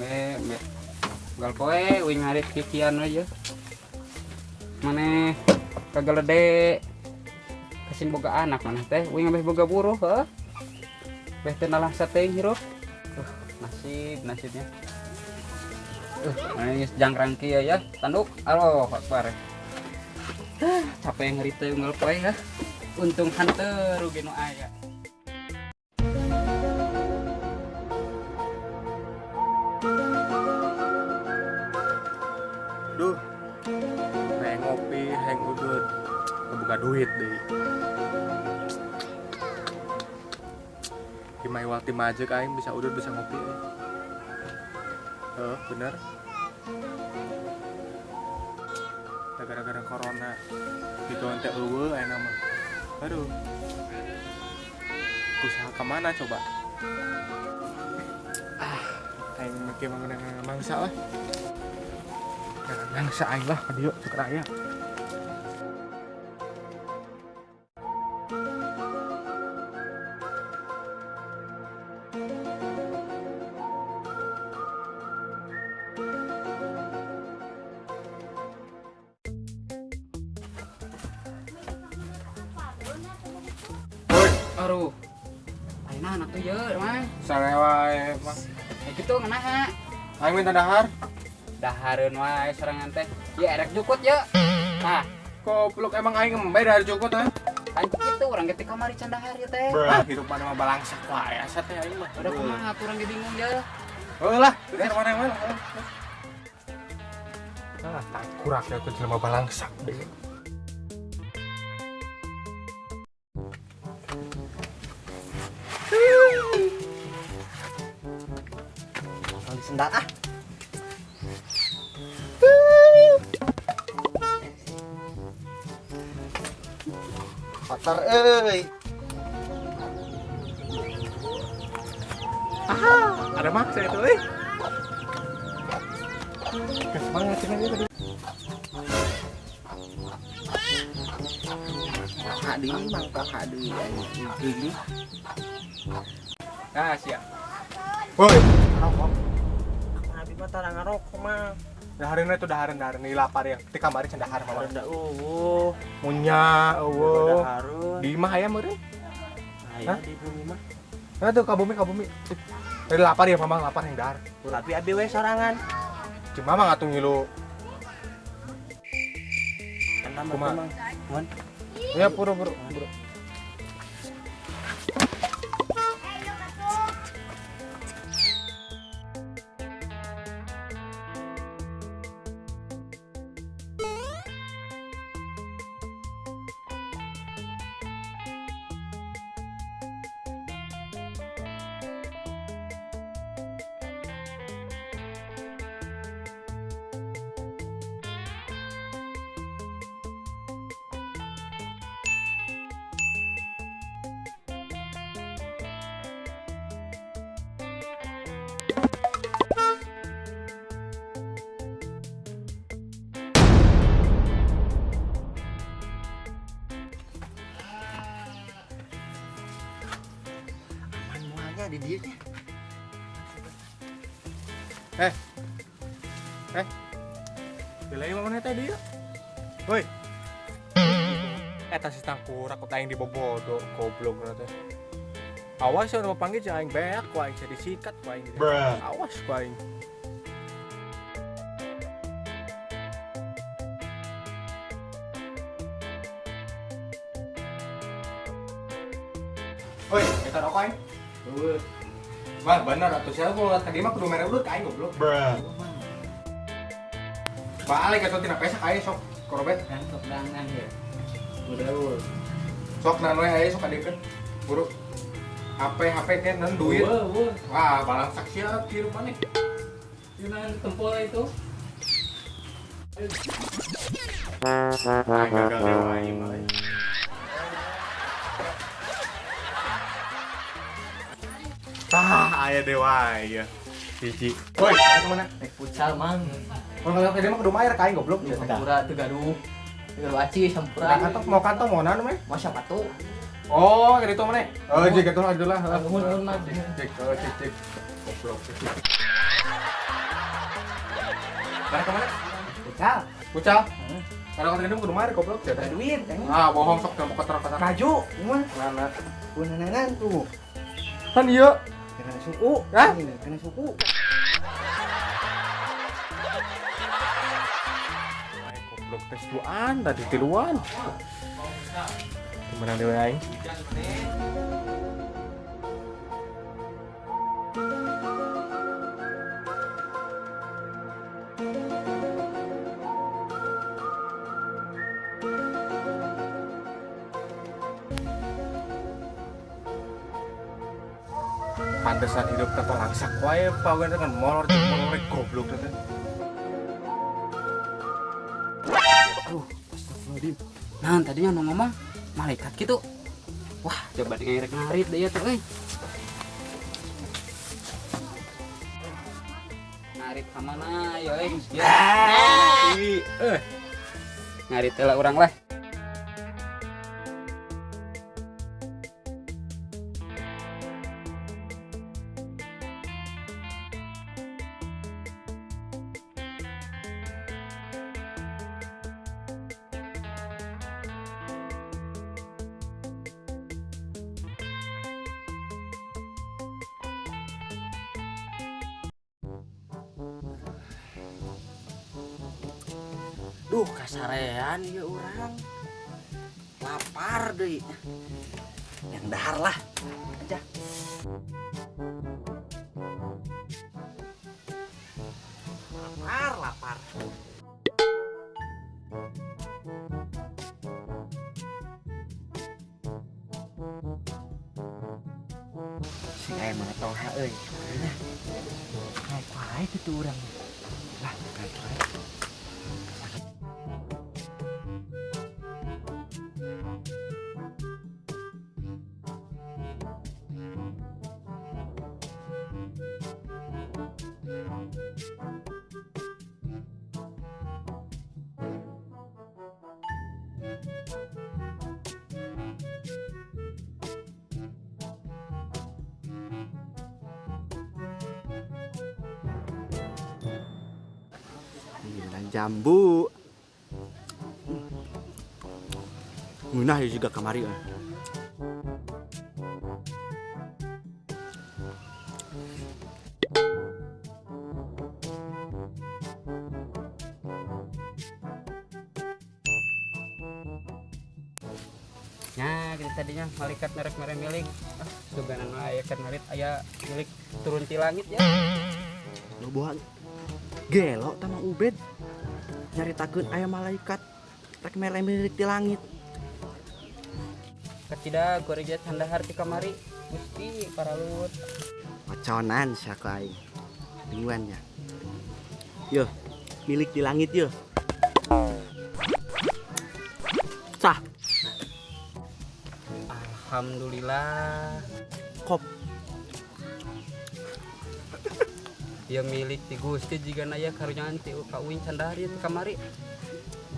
Me me. Gal poe uing ngarit kikian we ye. Maneh kagelede kasin boga anak maneh teh uing ambeh boga buruh heuh. Beh teu nalangsa teuing hirup. Nasib nasibnya. Maneh geus jangkrang kieu ya, tanduk. Allahu akbar. Capek ngarit teh unggal poe ya. Untung hanteu rugi nu aya. Duh, hayang ngopi, hayang udut, kebuka duit deh. Di Maiwal tim aja aing bisa udut bisa ngopi. Heeh, bener. Da gara-gara corona gitu ente eueuh aya mah. Aduh. Usaha kemana coba? Ah, aing make mangan mangsa lah. Mangsa aing lah ka dieu cek raya. Aduh. Ayeuna anak tuh ye, Mang. Sarewa mah. Kayak gitu ngenaha. Aing minta dahar. Dahareun wae sorangan teh. Ye erek jukut ye. Nah, goblok emang aing embe dahar jukut ha. Kan kitu urang ge teh kamari can dahar ye teh. Ah, hidup mana mah balangsak wae asa teh aing mah. Udah kumaha atuh urang ge bingung ye. Heuh lah, geus mana wae lah. Ah, tangkurak ya tuh jelema balangsak deh. Kali sendal ah. Kotor euy. Aha, ada maksa itu euy. Gas banget sih ini tadi. Hak deui mangkok hak deui anjing. Nah, siap. Woi, rokok. Abi mah tara ngarokok mah. Dahareun itu dahareun dahareun ieu lapar ya. Ti kamari can dahar mah. Dahareun da eueuh. Munya eueuh. Dahareun. Di imah aya meureun? Aya di bumi mah. Nah tuh ka bumi ka bumi. Tadi lapar ya mamang lapar yang dahar. Tapi abi we sorangan. Cuma mah ngatuh ngilu. Kumaha? Mun. Ya puru puru puru. Di dia nya. Delay mana teh dia? Woi. Eta si tangkurak kok aing dibobodo goblok teh. Awas ya mau panggil aing beak ku aing jadi sikat ku aing. Awas ku aing. Woi, eta rokok aing. Eueuh. Wah, bener atuh sia ku tadi mah kudu mere udut ka aing goblok. Balik atuh tina pesak aing sok korobet. Kan sok dangan ya. Udah eueuh. Sok nan we aya sok adikeun. Buru. HP ke nan duit. Eueuh, eueuh. Wah, balangsak sia kieu maneh. Gimana tempol itu? Aing gagal dewa aing mah. Tah, aya dewa ya. Hiji. Woi, kemana? Naik futsal, Mang. Kalau nggak dia mah kudu mayar ka aing goblok. Sampura teu gaduh. Teu gaduh aci sampura. Kantong mau kantong mau naon meh? Mau sepatu. Oh, kayak itu mana? Oh, jik itu lah, itulah. Nuhun, nuhun, Mang. Cek, cek, cek. Goblok. Mana kemana? Pucal. Pucal? Kalau kata kudu mari goblok ya. Duit kan. Ah, bohong sok teu kotor-kotor. Baju, mah. Mana? Kunangan tuh. Kan ieu. Kena suku. Hah? Kena suku. Aing goblok tes duaan tadi tiluan. Gimana dewe aing? Pantesan hidup tanpa langsak wae pawen kan molor jeung molor goblok teh. Aduh, astagfirullahaladzim. Nah, tadinya nu ngomong malaikat gitu. Wah, coba ngerek ngarit deh ya teh euy. Ngarit ka mana ya euy? Ngarit teh lah urang lah. Duh, kasarean ieu urang. Lapar deui. Yang dahar lah. Aja. Lapar, lapar. Sing aya mana tong ha euy. Nah. Naik wae kitu urang. Lah, naik wae. Jambu. Ngeunah ieu juga kamari euy. Nya, gitu tadinya malaikat merek-merek milik. Ah, suganan aya keur ngarit aya milik turun ti langit ya. Lobohan. Gelo tah Mang Ubed. Nyaritakeun aya malaikat rek mere milik di langit. Kacida goreja candahar ti kamari. Gusti paralut. Waconan sia ku aing. Tungguan nya. Yo, milik di langit yo. Sah. Alhamdulillah. Kop. Ya milik ti Gusti jiga aya karunyaan ti ka uing candahar ieu ti kamari.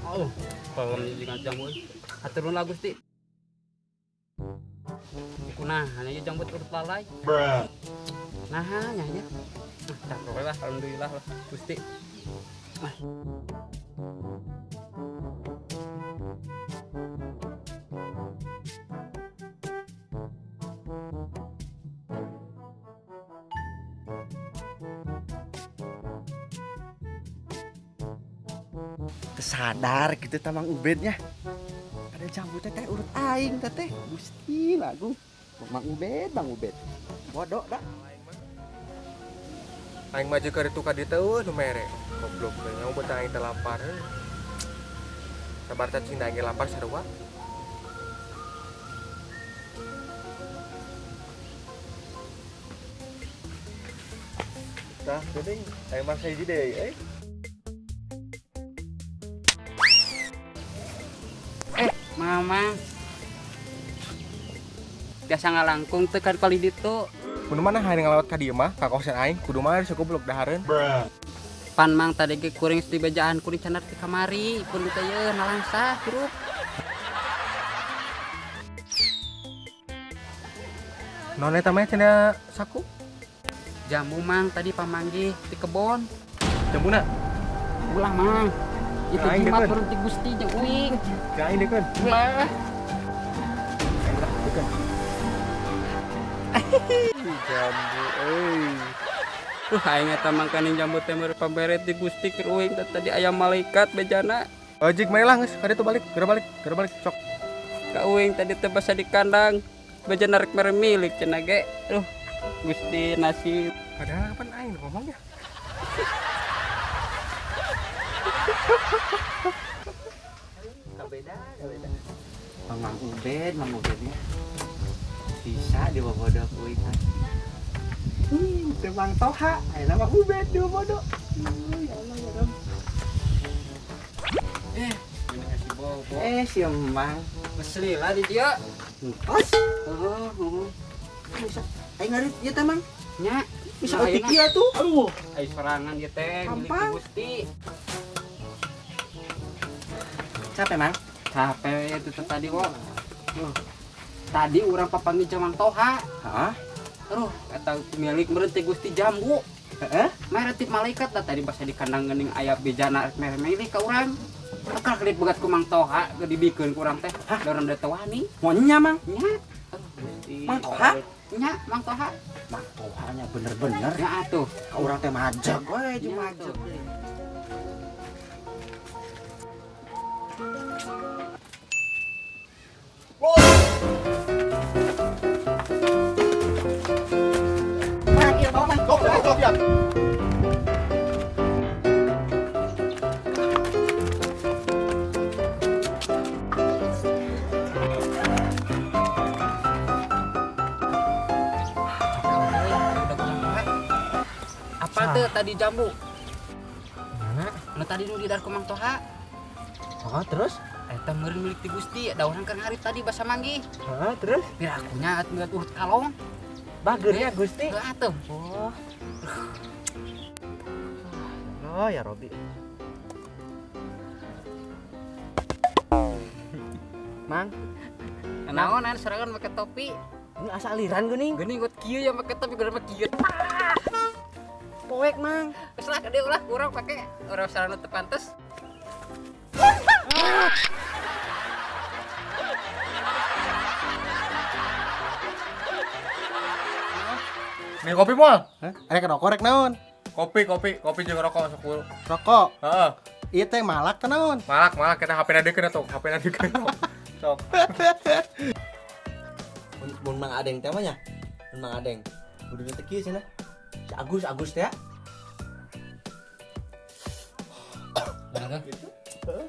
Oh, pelem jiga jambu. Hatur nuhun lah Gusti. Kunaha ieu jambu urut lalai. Bruh. Nah, nya nya. Nah, cakep lah alhamdulillah lah Gusti. Ah. Sadar gitu ta Mang Ubednya. Ada jambu teh urut aing teh. Gusti lagu. Mang Ubed, Mang Ubed. Bodoh dah. Aing maju ka ditu ka dieu teh eueuh nu mere. Goblok teh nyaho beutang aing teh lapar. Sabar cacing da aing lapar sarua. Tah, geuning aing mah sahiji deui euy. Mama biasa ngalangkung teu kan palih ditu. Kudu mana hayang ngalewat ka dieu mah ka kosan aing kudu mah geus goblok dahareun. Pan mang tadi ge kuring di bejaan kuring candar ti kamari pun teh ye nalangsa hirup. Naon eta mah cenah saku? Jambu mang tadi pamanggih di kebon. Jambuna? Ulah Mang. Itu Aing jimat dekeun. berhenti Gusti jeung uing. Ka aing dekeun. Ulah. Aing lah dekeun. Jambu euy. Aing eta mangkaning jambu teh mere pabere ti Gusti keur uing teh tadi aya malaikat bejana. Ojek mari lah geus, ka ditu balik, geura balik, geura balik sok. Ka uing tadi teh basa di kandang. Bejana rek mere milik cenah ge. Duh, Gusti nasib. Padahal kapan aing ngomongnya? Kabeda, kabeda. Mang Ubed, Mang Ubednya bisa dibobodoh ku uing. Teu Mang Toha, ayeuna Mang Ubed dibobodoh. Ya Allah ya Rob. Ini kasih bobo. Si Mang. Mesli lah di dia. Entos. Heeh, heeh. Bisa. Aing ngarit ieu teh Mang. Nya, Bisa nah, eutik ayeuna. ieu tuh. Aduh. Ai sorangan ieu teh milik Gampang. Gusti. Capek Mang? Capek itu teh tadi kok. Tadi urang papanggih jeung Mang Toha. Heeh. Aduh, eta milik meureun teh Gusti jambu. Heeh. Mere tip malaikat dah tadi basa di kandang geuning aya bejana mere milik ka urang. Bakal kedip begat ku Mang Toha ge dibikeun ku urang teh. Hah? Da urang teu wani. Mau nya Mang? Nya. Aduh, Gusti. Mang Toha? Nya, Mang Toha. Mang Tohanya bener-bener Nya atuh. ka urang teh majeg we jeung Nya majeg. atuh. Mang ieu bawa Mang. Sok, sok, sok, siap. Apa tuh tadi jambu? Mana? Nu tadi nu di dar ku Mang Toha. Oh, terus? Eta meureun milik ti Gusti, da urang keur ngarit tadi basa manggih. Heeh, terus? Biar akunya atuh ngeliat urut kalong. Bageurnya Gusti. Heuh atuh. Oh. Oh ya Robi. Mang, Naonan serangan make topi. ini asa aliran geuning. Geuning got kieu ya make topi geuning make kieu. Poek, Mang. Geus lah gede ulah urang pake urang sarana teu pantes. Nih kopi moal. Hah? Rek rokok rek naon? Kopi, kopi, kopi jeung rokok masuk dulu. Rokok. Heeh. Ieu teh malak teh naon? Malak, malak kita HP-na deukeun atuh, HP-na deukeun. Sok. Mun Mang Adeng teh mah nya. Mun Mang Adeng. Kudu teh kieu cenah. Si Agus, Agus teh. Bener Gitu. Heeh.